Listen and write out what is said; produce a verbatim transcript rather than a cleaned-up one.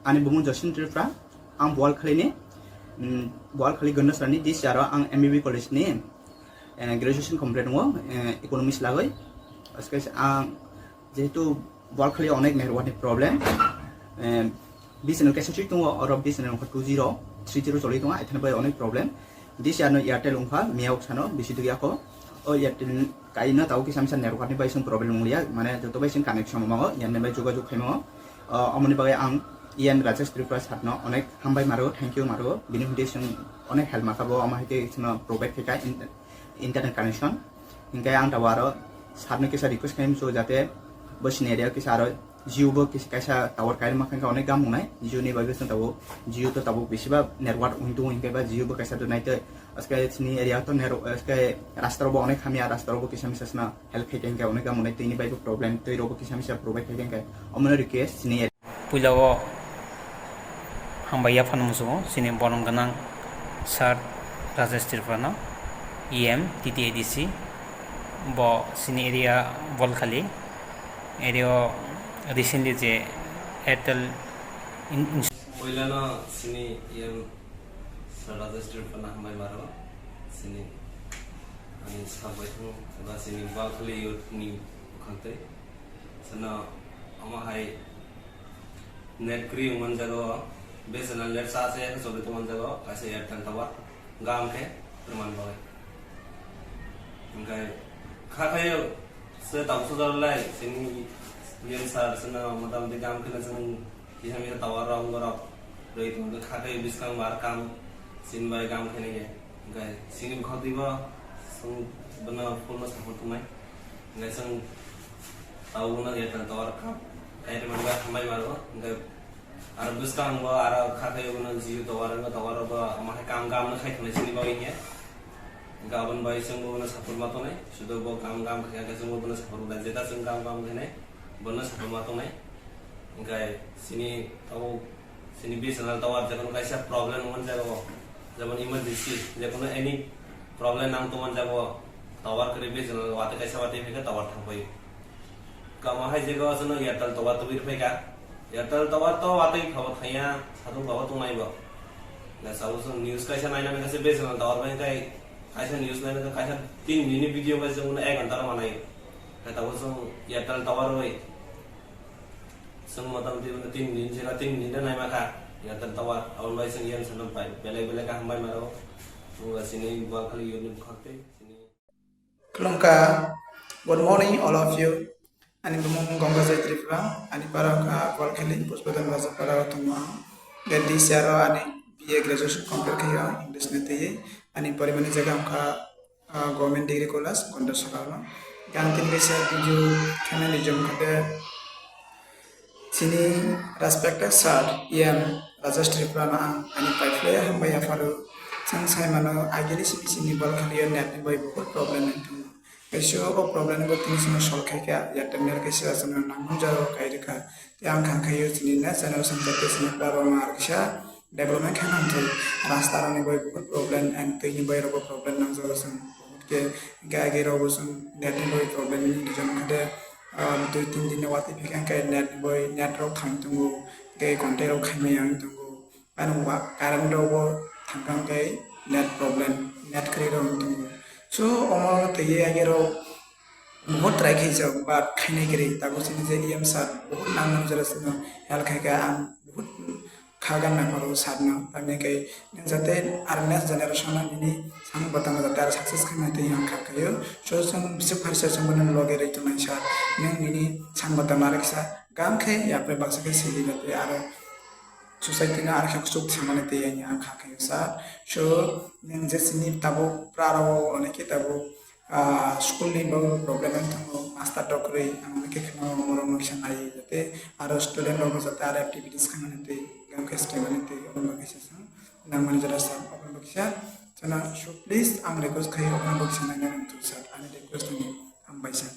Ani bumung Josin Tripura, ang Boalkhali ni, mm, Boalkhali Gondasrani this year o ang M B B college ni, eh, graduation complete wngo, eh, economics lagwi. Aske ang jehetu Boalkhali onek network ni problem, eh, B S N L kaisa swi tongo, oro B S N L wngkha two zero, three zero choli tongo, aithani bai onek problem. This year no Airtel wngkha, miyok sano bisi dugya ko. O Airtel kaino tabo kisa misa network ni bai song problem wngya, mane joto bai sing connection mango, yan bai jogajog khai mango. O, omoni bagwi ang E M Rajesh Tripura sir no onek hambai maro, thank you maro. Bini hwnkhe song onek help maka bo, omo hai khe sino provide khai ka in-, internet connection. Hinkhe ang tabo aro sir no kisa request khai muchungo jate bo sini area kisa aro Jio bo kis-, kaisa tower kairima khe onek gam wngnai. Jio ni bagwi chwng tabuk, Jio to tabuk bisiba network wng tongo hinkhe ba Jio bo kaisa to naitwi. Aske chini area to network, aske rasta rok bo onek hamya, rasta rok bo kisa misa sna help khai khe hinkhe onek gam wngnai, twi ni bai bo problem, twi rok bo kisa misa provide khai khe hinkhe omono request chini. Puila o hambai yaphano muchungo chini borom gwnang sir Rajesh Tripura no, E M T T A D C, bo chini area Boalkhali. Area o recently je Airtel in-, in- Puilano chini E M Sir Rajesh Tripura no hambai maro, chini ani sak baithang eba chini Boalkhali youth ni bwkhak twi. Chwngno omo hai net kwrwi wngmani jaga o, B S N L net sa se choli tongmani jaga o, kaisa Airtel tower. Gam khe twmani bagwi. Hinkhe kha khayo se tabuk sujar lai chini E M sir chwngno motamoti gam kheno chwng kisa misa tower rok borok rwi tongkhe kha khayo bwskango bar kam chini bai gam khainai khe. Hinkhe chini bwkhak twibo chwng bono full no support tongnai. Hinkhe chwng tabuk bono Airtel tower kam kaitormani bai hambai mano. Hinkhe Aro bwskango aro kha khe bono Jio tower wngkha, tower rok bo omo hai kam gam no khai thwngnai chini bagwi hinkhe. Hinkhe aboni bagwi chwngbo bono support ma tongnai, sudo bo kam gam khe hinkhe chwngbo bono support wngnai, jeta chwng kam gam khainai bono support ma tongnai. Hinkhe chini tabuk chini B S N L tower jekono kaisa problem wngmani jaga o, jemon emergency jekono any problem nang tongmani jaga o tower kwrwi B S N L watwi kaisa watwi phaikhe tower thangbai. Kamo hai jega o chwngno Airtel tower tubui rwphai kha. Airtel tower to watwi phabo thangya, satung phabo tongnai bo. Na sabo chwng news kaisa nainani kaisa B S N L tower bai kai kaisa news nainani kaisa tin minute ni video bai chwng ek ghonta rw manai. Khe tabuk chwng Airtel tower bai chwng motamoti tin minute jera tin minute naima kha Airtel tower. Aboni bai chwng yang sanam pai belai belai kaham bai maro. Chwng chini Boalkhali youth ni bwkhak tei chini Khulumkha, good morning all of you. Ani bumung Gongajai Tripura, ani para wngkha Boalkhali, Pushpadhan Rajapara o tongo ang. Then this year o ani B A graduation complete khaio, English ni twiwi. Ani porimani jaga wngkha, ah, Government Degree College, Gondasora o. Ang tini kaisa video khaimani jom kha de, Chini respected sir, E M Rajesh Tripura no ang ani paiphlai hambai yapharo. Chwng sai mano, agini simi simi Boalkhali o net ni bai buhut problem wng tongo. Kaisa o problem bo tini simi solve khai kha, Airtel net kaisa chwngno nangmung jora o kai rwkha. Tei ang kha khaio chini net generation jate chini Borma ar kisa development khe nang thai. Rasta rok ni bai buhut problem and twi ni bai rok bo problem nang jago chwng. Buhut khe age age rok bo chwng net ni bai problem ni reason khe de. Ah, dui tin din ni watwi phikha hwnkhe net bai, net rok thang tongo, tei contact rok khaimaya wng tongo. Ano wa-, current rok bo thang kha hwnkhe net problem, net kwrwi rok wng tongo. So, omo twiwi age rok buhut try khaijak, but khainai kwrwi. Tabuk chini je E M sir buhut nang nang jora chwngno help khai kha, ang buhut kha gan nang oro sir no, tamni khe nwng jate aro next generation o nini samung bwtang jate aro success khaimani twi ang kha khaio. So chwng bwswk pharsa chwng bono loge rwi tongnai sir, nwng nini samung bwtang aro kisa gam khe yapre baksa khe sili jate aro society no aro khe kuchuk thangmani twi ang kha khaio sir. So nwng je chini tabuk pura aro onek khe tabuk Ah, school ni bo problem wng tongo, master rok kwrwi, ang hwnwi khe kheno borok no kisa nai, jate aro student rok no jate aro activities khaimani twi, game khe swlaimani twi, obo no kisa sa nangmani jora sa, obo no kisa chana, so please, ang request khai, obo no kisa naina nang thung sir, ani request ni hambai sir.